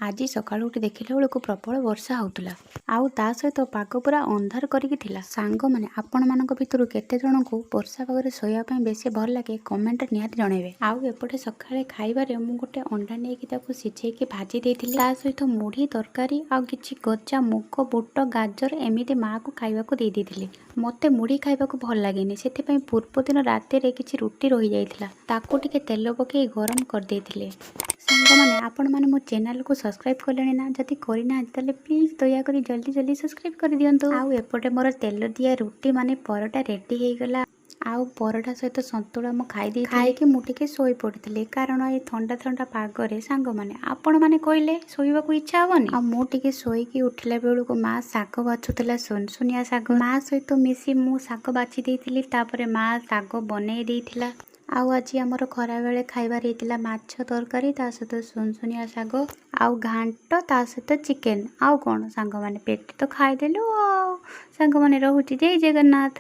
ଆଜି ସକାଳୁ ଉଠି ଦେଖିଲା ବେଳକୁ ପ୍ରବଳ ବର୍ଷା ହେଉଥିଲା, ଆଉ ତା ସହିତ ପାଗ ପୁରା ଅନ୍ଧାର କରିକି ଥିଲା। ସାଙ୍ଗମାନେ, ଆପଣମାନଙ୍କ ଭିତରୁ କେତେ ଜଣଙ୍କୁ ବର୍ଷା ପାଗରେ ଶୋଇବା ପାଇଁ ବେଶୀ ଭଲ ଲାଗେ, କମେଣ୍ଟରେ ନିହାତି ଜଣାଇବେ। ଆଉ ଏପଟେ ସକାଳେ ଖାଇବାରେ ମୁଁ ଗୋଟେ ଅଣ୍ଡା ନେଇକି ତାକୁ ସିଝେଇକି ଭାଜି ଦେଇଥିଲି। ତା ସହିତ ମୁଢ଼ି ତରକାରୀ ଆଉ କିଛି ଗଜା ମୁଗ, ବୁଟ, ଗାଜର ଏମିତି ମାଆକୁ ଖାଇବାକୁ ଦେଇ ଦେଇଥିଲି। ମୋତେ ମୁଢ଼ି ଖାଇବାକୁ ଭଲ ଲାଗେନି, ସେଥିପାଇଁ ପୂର୍ବଦିନ ରାତିରେ କିଛି ରୁଟି ରହିଯାଇଥିଲା, ତାକୁ ଟିକେ ତେଲ ପକେଇ ଗରମ କରିଦେଇଥିଲି। ସାଙ୍ଗମାନେ, ଆପଣମାନେ ମୋ ଚ୍ୟାନେଲକୁ ସବସ୍କ୍ରାଇବ୍ କଲେଣି ନା? ଯଦି କରିନାହାନ୍ତି, ତାହେଲେ ପ୍ଲିଜ୍ ଦୟାକରି ଜଲ୍ଦି ଜଲ୍ଦି ସବସ୍କ୍ରାଇବ୍ କରିଦିଅନ୍ତୁ। ଆଉ ଏପଟେ ମୋର ତେଲ ଦିଆ ରୁଟି ମାନେ ପରଟା ରେଡ଼ି ହେଇଗଲା। ଆଉ ପରଟା ସହିତ ସନ୍ତୁଳା ମୁଁ ଖାଇ ଦେଇଥିଲି। ଖାଇକି ମୁଁ ଟିକେ ଶୋଇ ପଡ଼ିଥିଲି, କାରଣ ଏ ଥଣ୍ଡା ଥଣ୍ଡା ପାଗରେ, ସାଙ୍ଗମାନେ, ଆପଣମାନେ କହିଲେ, ଶୋଇବାକୁ ଇଚ୍ଛା ହେବନି? ଆଉ ମୁଁ ଟିକେ ଶୋଇକି ଉଠିଲା ବେଳକୁ ମା ଶାଗ ବାଛୁଥିଲା, ସୁନସୁନିଆ ଶାଗ। ମା ସହିତ ମିଶି ମୁଁ ଶାଗ ବାଛି ଦେଇଥିଲି, ତାପରେ ମା ଶାଗ ବନେଇ ଦେଇଥିଲା। ଆଉ ଆଜି ଆମର ଖରାବେଳେ ଖାଇବାରେ ହେଇଥିଲା ମାଛ ତରକାରୀ, ତା ସହିତ ସୁନସୁନିଆ ଶାଗ ଆଉ ଘାଣ୍ଟ, ତା ସହିତ ଚିକେନ୍। ଆଉ କ'ଣ ସାଙ୍ଗମାନେ, ପେଟ ତ ଖାଇଦେଲୁ। ଆଉ ସାଙ୍ଗମାନେ, ରହୁଛି। ଜୟ ଜଗନ୍ନାଥ।